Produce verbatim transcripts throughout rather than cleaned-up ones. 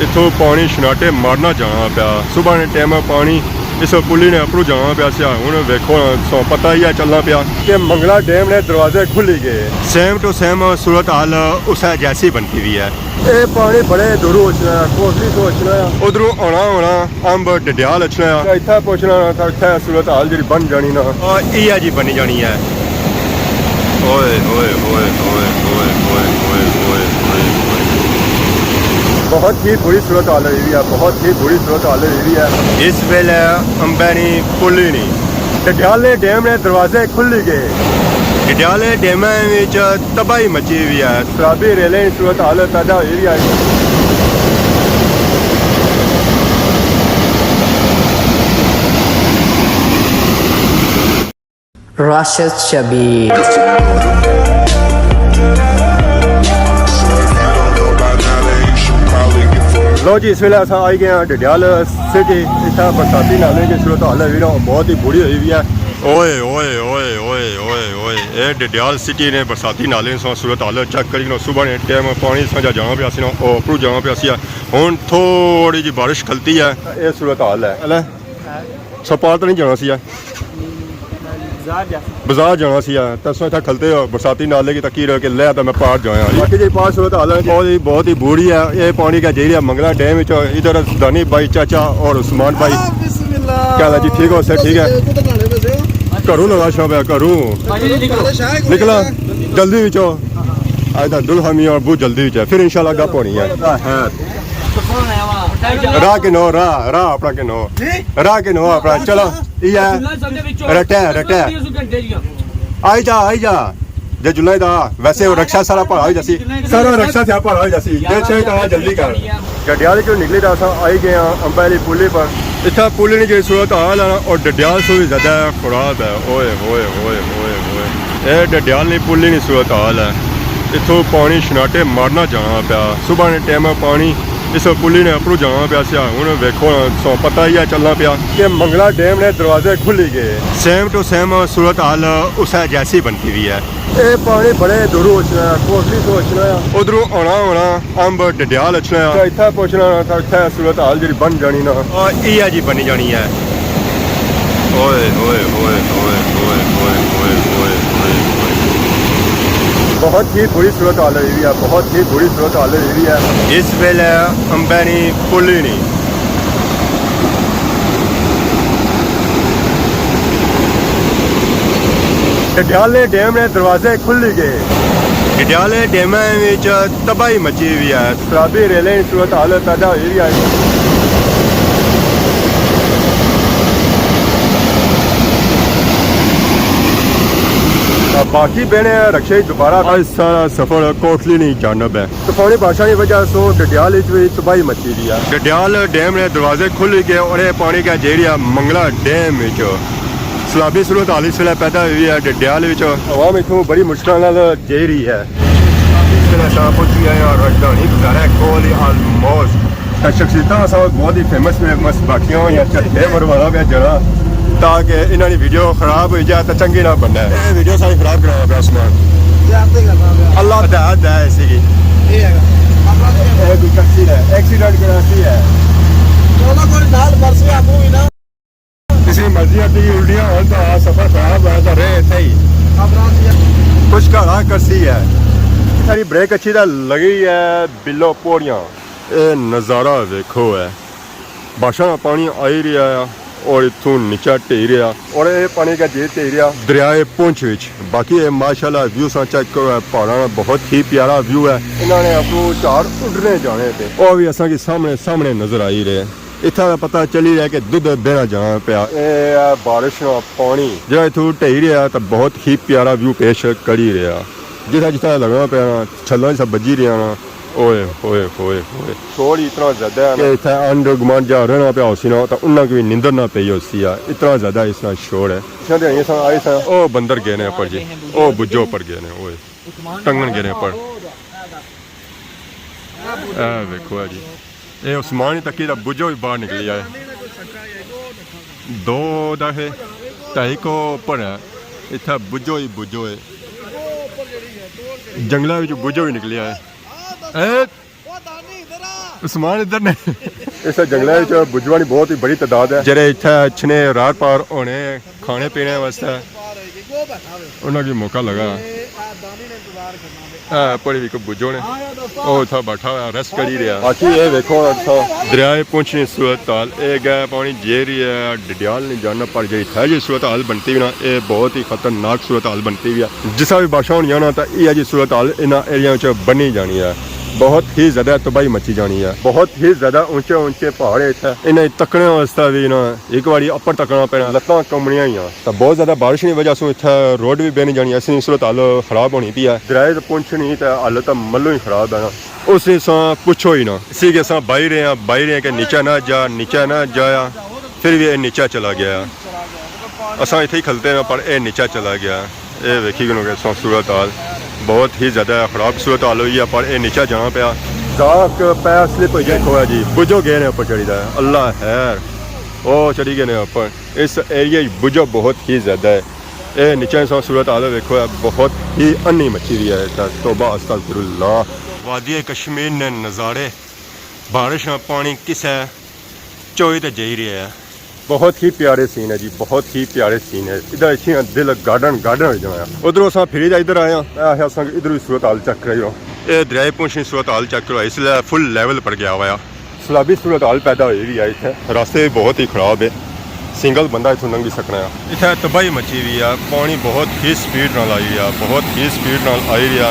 اتھوں پانی شناٹے مارنا جانا پیا۔ صبح نے ٹائم پانی اس پلی نے اپروں جانا پیا سیا۔ ہن ویکھو نا، سو پتہ ہی ہے چلنا پیا کہ منگلا ڈیم نے دروازے کھلی گئے۔ سیم ٹو سیم صورت حال اسے جیسی بنتی ہوئی ہے۔ اے پانی بڑے دوروں اچھنا ہے، کوٹلی تو اچھنا ہے۔ ادھروں آنا ہونا امب ڈڈیال اچھنا ہے۔ اتھا پہنچنا ہونا تھا، اتھا صورت حال جڑی بن جانی نا۔ اور ایہا جی بنی جانی ہے۔ اوئے، اوئے، اوئے۔ بہت ہی بری صورت حال ہوئی ہوئی ہے، بہت ہی بری صورت حال ہوئی ہوئی ہے۔ اس ویلے امبے نی پلی نہیں۔ ڈڈیالے ڈیم نے دروازے کھلی گئے۔ ڈڈیالے ڈیمے وچ تباہی مچی ہوئی ہے۔ سرابی ریلیں صورت حال پیدا ہوئی ہوئی ہے۔ راشد شبیر۔ لو جی، اس ویلے اساں آئی گئے ہیں ڈڈیال سٹی۔ اتھا برساتی نالے کی صورت حال ہے ویرو، بہت ہی بری ہوئی ہوئی ہے۔ اوئے، اوئے، اوئے، اوئے، اوئے، اوئے۔ اے ڈڈیال سٹی نے برساتی نالے سو صورت حال چیک کری نو۔ صبح نے ٹائم پانی سانجا جانا پیا سی نا، او اپروں جانا پیا سی۔ ہن تھوڑی جی بارش کھلتی ہے۔ اے صورت حال ہے۔ سپار تو نہیں جانا سی۔ بازار جانا سی، تے تساں اتھا کھلتے ہو، برساتی نالے کی تکی رہے کہ لے تے میں پار جایا۔ باقی جی پار صورت حال ہے، بہت ہی، بہت ہی بری ہے۔ اے پانی کا جیڑا منگلا ڈیم وچ، ادھر دانی بھائی چاچا اور عثمان بھائی۔ بسم اللہ۔ کیا حال ہے جی، ٹھیک ہو؟ سر ٹھیک ہے؟ گھروں لگا شاہ پیا، گھروں نکلا جلدی وچوں۔ اج دا دلہا میاں بہت جلدی وچ ہے، پھر انشاءاللہ گپ ہونی ہے۔ راہ کنو، راہ، راہ اپنا کنو۔ راہ کنو اپنا، چلو۔ یہ ہے۔ رٹے، رٹے۔ آئی جا، آئی جا۔ جے جلائی دا، ویسے وہ رکشہ سارا بھرا ہو جاسی۔ سارا رکشہ تھیا بھرا ہو جاسی۔ جے چھے تا جلدی کر۔ ڈڈیال کیوں نکلی دا، اساں آئی گئے ہاں امبے آلی پلی پر۔ اتھا پلی نی جیڑی صورت حال ہے نا، او ڈڈیال سوں وی زیادہ خراب ہے۔ اوئے ہوئے ہوئے ہوئے ہوئے۔ اے ڈڈیال نی پلی نی صورت حال ہے۔ اتھوں پانی شناٹے مارنا جانا پیا۔ صبح نے ٹائم پانی اس پلی نے اپروں جانا پیا سیا۔ ہن ویکھو نا، سو پتہ ہی ہے چلنا پیا کہ منگلا ڈیم نے دروازے کھلی گئے۔ سیم ٹو سیم صورت حال اسے جیسی بنتی ہوئی ہے۔ اے پانی بڑے دوروں اچھنا ہے، کوٹلی تو اچھنا ہے۔ ادھروں آنا ہونا امب ڈڈیال اچھنا ہے۔ اتھا پہنچنا ہونا تھا، اتھا صورت حال جڑی بن جانی نا۔ اور ایہا جی بنی جانی ہے۔ اوئے، اوئے، اوئے۔ بہت ہی بری صورت حال ہوئی ہوئی ہے، بہت ہی بری صورت حال ہوئی ہوئی ہے۔ اس ویلے امبے نی پلی نہیں۔ ڈڈیالے ڈیم نے دروازے کھلی گئے۔ ڈڈیالے ڈیمے وچ تباہی مچی ہوئی ہے۔ سرابی ریلیں صورت حال پیدا ہوئی ہوئی ہے۔ باقی بہنے رکشے دوبارہ۔ اج سارا سفر کوٹلی نی جانب ہے۔ طوفانی بارشاں کی وجہ سوں ڈڈیال وچ وی تباہی مچی دی ہے۔ ڈڈیال ڈیم نے دروازے کھل گئے اور یہ پانی کا جیڑا منگلا ڈیم وچ سیلابی صورت حال اس ویلے پیدا ہوئی ہے۔ ڈڈیال وچ عوام اتھوں بڑی مشکل نال جائی رہی ہے۔ اس ویلے اساں پہنچی آئے ہاں راجدھانی بازارے کول ہی آلموسٹ۔ تے شخصیتاں اساں بہت ہی فیمس فیمس بیٹھیاں ہوئیاں، جھٹے مروانا پیا جنا، تاکہ انہاں دی ویڈیو خراب ہوئی جائے تے چنگی نہ بنے۔ اے ویڈیو ساری خراب کرانا پیا عثمان۔ اللہ دا حد ہے اسی کی۔ اے کوئی کرسی ہے، ایکسیڈنٹ کراسی ہے۔ کسی مرضی اپنی الٹیاں ہون تو آ سفر خراب ہویا تو رہے اتھے ہی۔ کچھ گھر آ کرسی ہے۔ ساری بریک اچھی طرح لگی ہے، بلو پوڑیاں۔ اے نظارہ ویکھو ہے، بارشاں نا پانی آئی رہیا ہے اور اتھوں نیچا ٹہی رہیا اور اے پانی کا جھیل ٹہی رہیا دریائے پونچھ وچ۔ باقی اے ماشاءاللہ ویو ساں چیک کرو ہے، پہاڑاں نا بہت ہی پیارا ویو ہے۔ انہاں نے اپنوں چار اڈنے جانے پے، او وی اساں کی سامنے سامنے نظر آئی رہے۔ اتھا دا پتہ چلی رہیا کہ دودھ بینا جانا پیا۔ اے ہے بارش نا پانی جڑا اتھوں ٹہی رہیا تے بہت ہی پیارا ویو پیش کری رہیا۔ جتھا جتھا لگنا پیا نا، چھلاں جسا بجی رہیا نا۔ اوئے ہوئے ہوئے ہوئے۔ شور ہی اتنا زیادہ ہے نا۔ کہ اتھا انڈر گمان جا رہنا پیا ہوسی نا، تاں انہاں کی وی نیندر نہ پئی ہوسی آ۔ اتنا زیادہ اس نا شور ہے۔ پچھاں تے آئیاں ساں، آئے ساں۔ او بندر گئے نے اپر جی۔ او بجو اپر گئے نے، اوئے۔ ٹنگن گئے نے اپر۔ اے ویکھو اے جی۔ اے عثمان ہی تکی دا بجو ہی باہر نکلی آئے۔ دو دا ہے، تے ہک اوپر ہے۔ اتھا بجو ہی بجو ہے۔ جنگلاں وچ بجو ہی نکلی آئے۔ اے عثمان ادھر نے۔ اس جنگلے وچ بجواں نی بہت ہی بڑی تعداد ہے۔ جڑے اتھے اچھنے رار پار ہونے کھانے پینے واسطے، انہاں کی موقع لگا۔ اے پڑی وی کوئی بجو نے۔ او اتھا بیٹھا ہوا، ریسٹ کری رہیا۔ باقی اے ویکھو اتھا۔ دریائے پونچھ نی صورت حال، اے گئے پانی جیری ہے، ڈڈیال نی جانا، پر جیڑی تھے جی صورت حال بنتی وی نا، اے بہت ہی خطرناک صورت حال بنتی وی ہے۔ جسا بھی بارشاں ہونیاں نا، تاں اے جی صورت حال انہاں ایریاں وچ بنی جانی ہے۔ بہت ہی زیادہ تباہی مچی جانی ہے۔ بہت ہی زیادہ اونچے اونچے پہاڑ ہے اتھے۔ انہاں تکنے واسطے بھی نا، ایک واری اپر تکنا پینا، لتاں کمنیاں ہی آں۔ تاں بہت زیادہ بارش نی وجہ سوں اتھے روڈ بھی بنی جانی، ایسی صورت حال خراب ہونی پی ہے۔ دریائے پونچھ نی تے حالت ملوں ہی خراب ہے نا۔ اس نے ساں پچھو ہی نہ۔ اسی کے ساں بائی رہے ہیں، بائی رہے ہیں کہ نیچے نہ جا، نیچے نہ جایا۔ پھر بھی یہ نیچے چلا گیا۔ اساں اتھے ہی کھلتے ہیں، پر یہ نیچے چلا گیا۔ یہ ویکھی کنو کہ ساں صورت حال بہت ہی زیادہ خراب صورت حال ہوئی ہے، پر یہ نیچے جانا پیا۔ داک پیر سلپ ہوئی گیا۔ دیکھو جی، بجو گئے نے اوپر چڑھی دا ہے۔ اللہ خیر، او چڑھی گئے نے اوپر۔ اس ایریے بجو بہت ہی زیادہ ہے۔ اے نیچے ساں صورت حال ویکھو، اے بہت ہی انی مچی ہوئی ہے اتھا۔ توبہ استغفر اللہ۔ وادی کشمیر نے نظارے، بارش نا پانی کسے چوئی تے جائی رہیا ہے۔ بہت ہی پیارے سین ہے جی، بہت ہی پیارے سین ہے۔ ادھر اچھی دل گارڈن گارڈن ہو جانا ہے۔ ادھروں اساں پھری تے ادھر آئے ہاں، میں آخیا اساں ادھر وی صورت حال چیک کرائی ہو۔ اے دریائے پونچھ نی صورت حال چیک کرو، اس لیے فل لیول پر گیا ہوا ہے۔ سیلابی صورت حال پیدا ہوئی ہوئی ہے اتھے۔ راستے بہت ہی خراب ہے، سنگل بندہ اتھوں لنگھی سکنا ہے۔ اتھے تباہی مچی ہوئی ہے، پانی بہت ہی سپیڈ نال آئی ہوئی ہے، بہت ہی سپیڈ نال آئی ہوئی ہے۔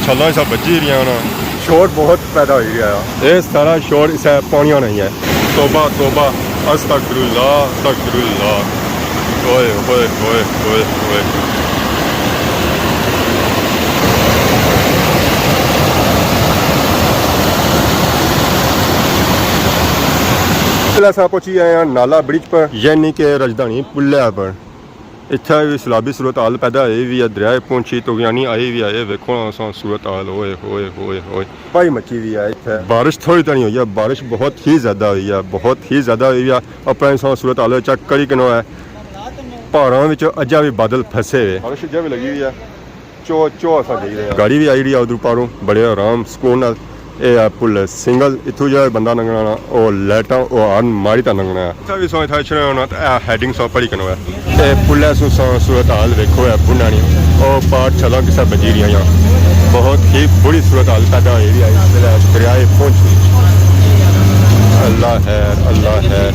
چھلاں اسا بجی رہیاں نا۔ شور بہت پیدا ہوئی ہویا ہے۔ اے سارا شور اسے پانیاں نا ہی ہے۔ توبہ، توبہ، استغفر اللہ، استغفر اللہ۔ اوئے، اوئے، اوئے، اوئے، اوئے۔ اس ویلے اساں پہنچی آئے ہاں نالا برج پر، یعنی کہ رجدھانی پلے پر۔ اتھا وی سیلابی صورت حال پیدا ہوئی ہوئی ہے، دریائے پونچھ طغیانی آئی ہوئی ہے۔ اے ویکھو نا اساں صورت حال، اوئے ہوئے ہوئے ہوئے۔ تباہی مچی ہوئی ہے اتھے۔ بارش تھوڑی تانی ہوئی ہے، بارش بہت ہی زیادہ ہوئی ہے، بہت ہی زیادہ ہوئی ہے۔ اپنا اساں صورت حال چیک کری کنو ہے۔ پہاڑاں وچ اجا بھی بادل پھسے ہوئے۔ بارش اجا بھی لگی ہوئی ہے۔ چو چو اساں جائی رہے ہیں۔ گاڑی بھی آئی رہی ہے ادھر پاروں، بڑے آرام سکون نال۔ اے ہے پل سنگل، اتھوں جا بندہ لنگھنا نا، او لائٹاں، او ہارن ماری تے لنگھنا ہے۔ اتھا بھی سو اتھا اچھنے ہونا تے اے ہیڈنگ سو پڑی کنو ہے۔ اے پل ہے سو سو صورت حال ویکھو ہے بنانی۔ او پار چھلاں کسا بجی رہی ہیں۔ بہت ہی بری صورت حال پیدا ہوئی ہوئی ہے اس ویلے دریائے پونچھ وچ۔ اللہ خیر، اللہ خیر۔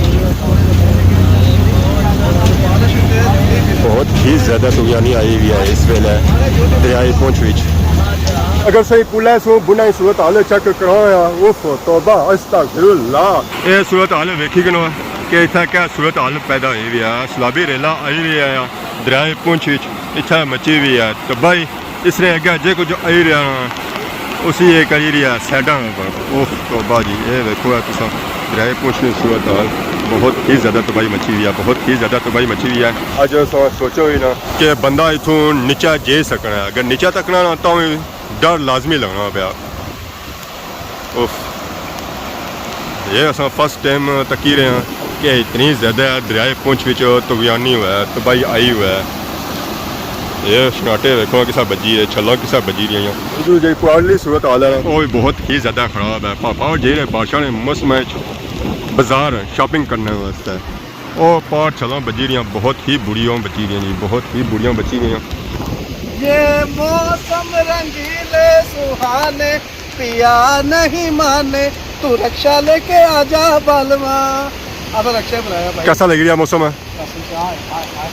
بہت ہی زیادہ طغیانی آئی ہوئی ہے اس ویلے دریائے پونچھ وچ۔ اگر صحیح پل ہے سو بنائی صورت حال چیک کرایا، اوف توبہ استغفر اللہ۔ اے صورت حال ویکھی کنو کہ اتھا کیا صورت حال پیدا ہوئی ہوئی ہے۔ سیلابی ریلا آئی ہوئی ہے دریائے پونچھ وچ، اتھا مچی ہوئی ہے تباہی۔ اس نے اگے جے کچھ آئی رہیا نا، اسی یہ کری رہیا سائیڈاں پر۔ اوف توبہ جی، اے ویکھو ہے تساں دریائے پونچھ نی صورت حال، بہت ہی زیادہ تباہی مچی ہوئی ہے، بہت ہی زیادہ تباہی مچی ہوئی ہے۔ اج اساں سوچو ہی نا کہ بندہ اتھوں نیچے جائی سکنا ہے، اگر نیچے تکنا نا تاں وی ڈر لازمی لگنا پیا۔ اوف۔ یہ اساں فرسٹ ٹائم تکی رہے ہیں کہ اتنی زیادہ دریائے پونچھ وچ طغیانی ہوا ہے، تباہی آئی ہوا ہے۔ یہ شناٹے ویکھو کسا بجی ہے، چھلاں کسا بجی رہی ہیں۔ ادھر جی پارلی صورت حال ہے۔ وہ بھی بہت ہی زیادہ خراب ہے۔ پاپا اور جی رہے بادشاہ نے موسم وچ بازار شاپنگ کرنے واسطے۔ او پار چھلاں بجی رہیاں، بہت ہی بڑیاں بجی رہیاں جی، بہت ہی بڑیاں بجی رہیاں۔ یہ موسم رنگیلے سہانے، پیا نہیں مانے، تو رکشا لے کے آ جا بالواں۔ اب رکشا بلایا بھائی۔ کیسا لگ رہا موسم ہے؟ ہائے، ہائے، ہائے۔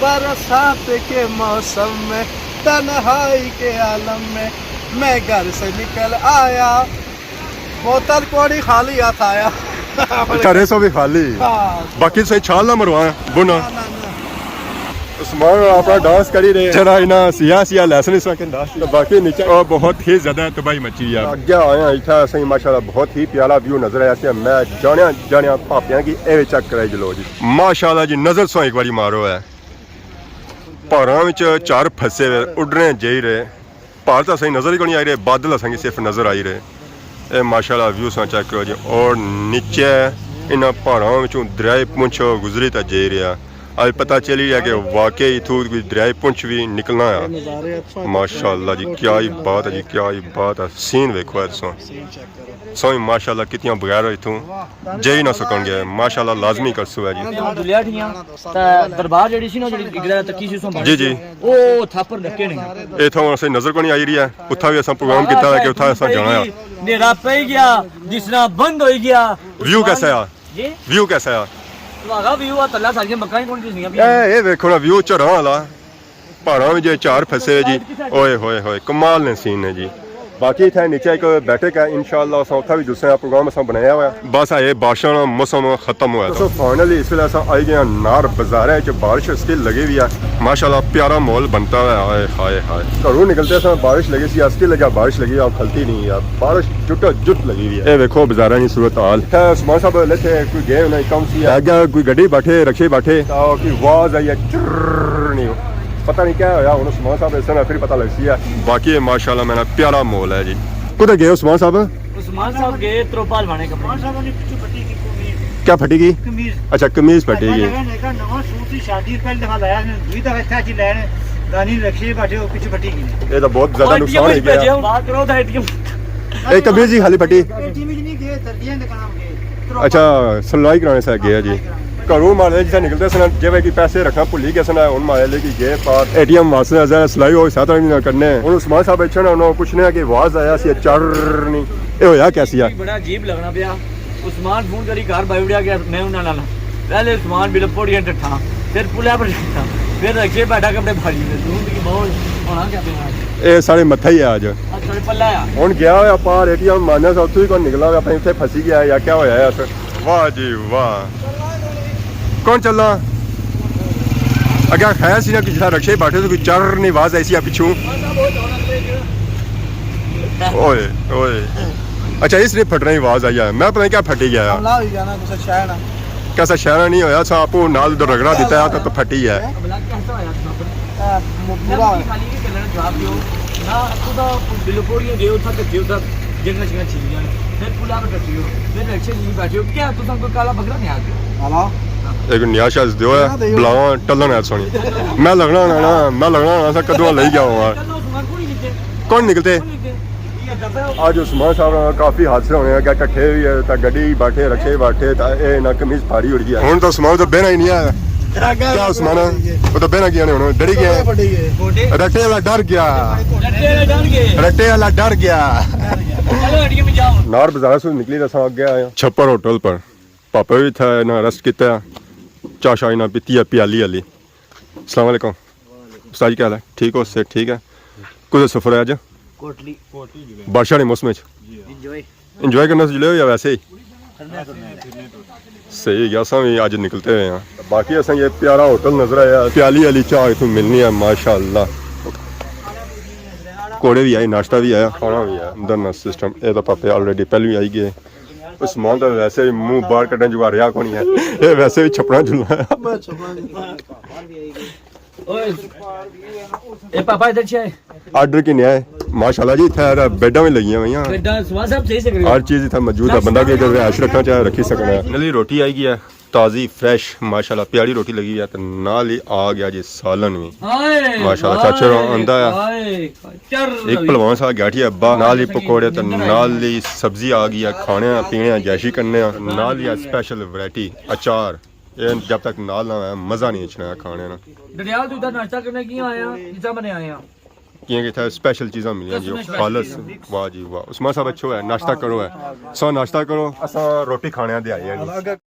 برسات کے موسم میں، تنہائی کے عالم میں، میں گھر سے نکل آیا۔ بوتل کوڑی خالی ہاتھ آیا۔ اچھا، ریسو بھی خالی۔ ہاں۔ باقی صحیح چھال نہ مرواں، بنا۔ نہ، نہ، نہ۔ عثمان اپنا ڈانس کری رہے۔ جرا انہاں سیاہ سیاہ لیسن اس وقت ڈانس۔ تو باقی نیچے، او، بہت ہی زیادہ تباہی مچی ہے۔ اگے آئے ہیں، اتھا صحیح ماشاءاللہ بہت ہی پیارا ویو نظر آیا سی۔ میں جانیا، جانیا پاپیاں کی اے چیک کرائی جلو جی۔ ماشاءاللہ جی، نظر سو ایک باری مارو ہے۔ پہاڑاں وچ چار پھسے ہوئے، اڈنے جائی رہے۔ پہاڑ تاں اساں کی نظر ہی کونی آئی رہے، بادل اساں کی صرف نظر آئی رہے۔ اے ماشاءاللہ ویو ساں چیک کرو جی، اور نیچے انہاں پہاڑاں وچوں دریائے پونچھ گزری تے جائی رہیا۔ اج پتہ چلی رہیا کہ واقعی اتھوں کوئی دریائے پونچھ بھی نکلنا ہے۔ ماشاءاللہ جی، کیا ہی بات ہے جی، کیا ہی بات ہے۔ سین ویکھو ہے تساں۔ سوئی ماشاءاللہ کتیاں بغیر اتھوں جے ہی نہ سکن گئے، ماشاءاللہ لازمی کرسو ہے جی۔ اتھوں جلیا ٹھیاں، تے دربار جیڑی سی نا، جیڑی گرا تکی سی سوں جی، جی۔ او تھاپر ڈکے نے۔ اتھوں اساں نظر کو نہیں آئی رہی ہے، اتھا بھی اساں پروگرام کیتا ہے کہ اتھا اساں جانا ہے۔ نیرا پئی گیا، دسنا بند ہوئی گیا۔ ویو کیسا ہے؟ جی؟ ویو کیسا ہے؟ واہ ویو آ، تلا ساریاں مکاں ہی کون دسنیاں پئی۔ اے، اے ویکھو نا ویو چڑھاں والا۔ پہاڑاں وچ جے چار پھسے ہوئے جی۔ اوئے ہوئے ہوئے، کمال نے سین نے جی۔ باقی اتھے نیچے ایک بیٹھک ہے، انشاءاللہ اساں اتھا بھی دوسرا پروگرام اساں بنایا ہوا ہے۔ بس اے بارشاں نا موسم ختم ہوا۔ دوستو، فائنلی اس ویلے اساں آئی گئے ہاں نار بازارے وچ، بارش اس کی لگی ہوئی ہے۔ ماشاءاللہ پیارا ماحول بنتا ہوا ہے۔ آئے ہائے ہائے۔ گھروں نکلتے ساں بارش لگی سی، اس کی لگا بارش لگی ہے، کھلتی نہیں یار۔ بارش جٹا جٹ لگی ہوئی ہے۔ اے ویکھو بازاراں نی صورت حال۔ اتھے عثمان صاحب لیتے کوئی گئے ہونے کم سی، اگے کوئی گڈی بیٹھے، رکشے بیٹھے، تاں کی آواز آئی ہے، چرر نہیں۔ پتہ نہیں کیا ہویا، ہن عثمان صاحب اس طرح پھر پتہ لگ سی ہے۔ باقی ماشاءاللہ میرا پیارا ماحول ہے جی۔ کدھر گئے عثمان صاحب؟ عثمان صاحب گئے تروپا لوانے کپڑے۔ عثمان صاحب نے پچھو پھٹی کی قمیض۔ کیا پھٹی گئی؟ قمیض۔ اچھا، قمیض پھٹی گئی۔ نواں سوٹ سی، شادی پہلی دفعہ لایا نے، دوئی دفعہ اتھے اچھی لے نے، دانی رکشے بیٹھے ہو، پچھو پھٹی گئی۔ یہ تو بہت زیادہ نقصان ہو گیا۔ بات کرو تھا اے ٹی ایم۔ اے قمیض ہی خالی پھٹی۔ اے ٹی ایم نہیں گئے، درجیاں دے کام گئے۔ اچھا، سلائی کرانے سے گیا جی۔ گھروں مارے جسے نکلتے سن، جے بھائی کی پیسے رکھنا بھلی گئے سن، ہن مارے لے کے گئے پار۔ اے ٹی ایم واسطے زیادہ سلائی ہو ساتھ نہیں کرنے۔ ہن عثمان صاحب اچھے نا، انہوں پوچھنے کہ آواز آیا سی چر نہیں۔ اے ہویا کیا سی؟ بڑا عجیب لگنا پیا۔ عثمان فون کری گھر بائی اڑیا گیا، میں انہاں نال۔ پہلے عثمان بل پوڑیاں ٹٹھا، پھر پلیا پر ٹٹھا، پھر رکشے بیٹھا کپڑے پھاڑی میں۔ تو کی بہت ہونا کیا پیا؟ اے سارے متھا ہی ہے اج۔ اج سارے پلا ہے۔ ہن گیا ہویا پار اے ٹی ایم مارنے سا، اتھوں ہی کوئی نکلا ہویا، پتہ نہیں اتھے پھسی گیا یا کیا ہویا ہے اس۔ واہ جی واہ۔ کون چلا؟ اگے خیر سی نا کہ جتھا رکشے بیٹھے تو کوئی چر نہیں آواز آئی سی آ پچھوں۔ اوئے، اوئے۔ اچھا، اس نے پھٹنے کی آواز آئی ہے۔ میں پتہ نہیں کیا پھٹی گیا۔ حملہ ہوئی جانا، کسا شہر نا۔ کسا شہر نا نہیں ہویا، سا آپ نال ادھر رگڑا دیتا ہے تو، تو پھٹی ہے۔ حملہ کیسا ہویا تھا؟ اے، م-، برا ہویا۔ خالی کے کلر جواب دیو۔ نہ، خدا بلو پوڑیاں دیو، تھا تک دیو، تھا جنگا شنگا چھیڑیاں۔ پھر پلا پہ ٹٹیو، پھر رکشے نہیں بیٹھیو۔ کیا تساں کوئی کالا بکرا نہیں آ گیا؟ ایک نیا شاز دیو ہے، بلاواں ٹلن ہے سونی۔ میں لگنا ہونا نا، میں لگنا ہونا سا کدوں لئی گیا ہوا۔ کون نکلتے؟ اج عثمان صاحب نال کافی حادثے ہونے، اگے کٹھے ہوئی ہے، تا گڈی بیٹھے، رکشے بیٹھے، تا اے نہ قمیض پھاڑی اڑ گیا۔ ہن تو عثمان تو بہنا ہی نہیں آیا۔ کیا عثمان؟ وہ تو بہنا گیا نہیں، ہن ڈری گیا۔ رٹے والا ڈر گیا۔ رٹے والا ڈر گیا۔ نار بازار سے نکلی تو اساں اگے آئے ہاں۔ چھپر ہوٹل پر پاپا بھی تھا، انہاں ریسٹ کیتا۔ چاہ شاہ انہاں پیتی ہے پیالی والی۔ السلام علیکم۔ استاد جی، کیا حال ہے؟ ٹھیک ہو؟ صحت ٹھیک ہے؟ کدھر سفر ہے اج؟ کوٹلی۔ بارشاں نے موسم وچ؟ انجوائے۔ انجوائے کرنا سے جلے ہو یا ویسے ہی؟ صحیح ہے، اساں بھی اج نکلتے ہوئے ہیں۔ باقی اساں یہ پیارا ہوٹل نظر آیا، پیالی والی چاہ اتھوں ملنی ہے، ماشاءاللہ۔ پکوڑے بھی آئے، ناشتہ بھی آیا، کھانا بھی آیا۔ اندر نا سسٹم، اے تو پاپے آلریڈی پہلے ہی آئی گئے۔ عثمان تو ویسے ہی منہ باہر کڈن جوگا رہیا کونی ہے، اے ویسے بھی چھپنا جلنا ہے۔ میں چھپنا جلنا۔ اوئے، اے پاپا ادھر چھ آئے۔ آرڈر کی نہیں آئے؟ ماشاءاللہ جی، اتھے یار بیڈاں بھی لگیاں ہوئیاں۔ بیڈاں، عثمان صاحب صحیح سے کرو۔ ہر چیز اتھے موجود ہے، بندہ کوئی اگر رہائش رکھنا چاہے، رکھی سکنا ہے۔ نلی روٹی آئی گئی ہے، تازی، فریش، ماشاءاللہ، پیاری روٹی لگی ہے، تے نال ہی آ گیا جی سالن بھی۔ ہائے، ماشاءاللہ، چاچے ہور ہائے، آندا ہے۔ ہائے، چر ایک لگی۔ پہلوان سا گاٹھی ابا، نال ہی پکوڑے تے نال ہی سبزی آ گئی ہے، کھانے آ، پینے آ، جیشی کرنے آ، نال ہی اسپیشل ورائٹی اچار۔ اے جب تک نال نہ ہوئے، مزہ نہیں اچھنا ہے کھانے نا۔ ڈڈیال تو ادھر ناشتہ کرنے کیوں آیا؟ پیزا بنے آیا۔ کیوں کہ اتھا اسپیشل چیزاں ملیاں جی، خالص۔ واہ جی واہ، عثمان صاحب اچھو ہے، ناشتہ کرو ہے۔ سو ناشتہ کرو، اساں روٹی کھانے دے آئے ہیں جی۔